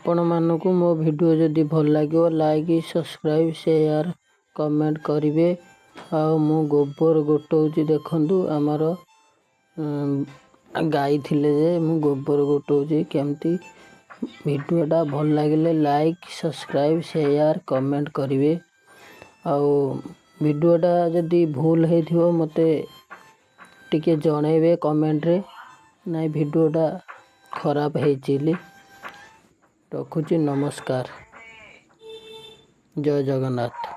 ଆପଣମାନଙ୍କୁ ମୋ ଭିଡ଼ିଓ ଯଦି ଭଲ ଲାଗିବ, ଲାଇକ୍, ସବସ୍କ୍ରାଇବ୍, ସେୟାର, କମେଣ୍ଟ କରିବେ। ଆଉ ମୁଁ ଗୋବର ଗୋଟଉଛି, ଦେଖନ୍ତୁ। ଆମର ଗାଈ ଥିଲେ ଯେ ମୁଁ ଗୋବର ଗୋଟଉଛି କେମିତି। ଭିଡ଼ିଓଟା ଭଲ ଲାଗିଲେ ଲାଇକ୍, ସବସ୍କ୍ରାଇବ୍, ସେୟାର, କମେଣ୍ଟ କରିବେ। ଆଉ ଭିଡ଼ିଓଟା ଯଦି ଭୁଲ ହେଇଥିବ, ମୋତେ ଟିକେ ଜଣେଇବେ କମେଣ୍ଟରେ, ନାଇଁ ଭିଡ଼ିଓଟା ଖରାପ ହେଇଛି ବୋଲି। ରଖୁଛି, ନମସ୍କାର, ଜୟ ଜଗନ୍ନାଥ।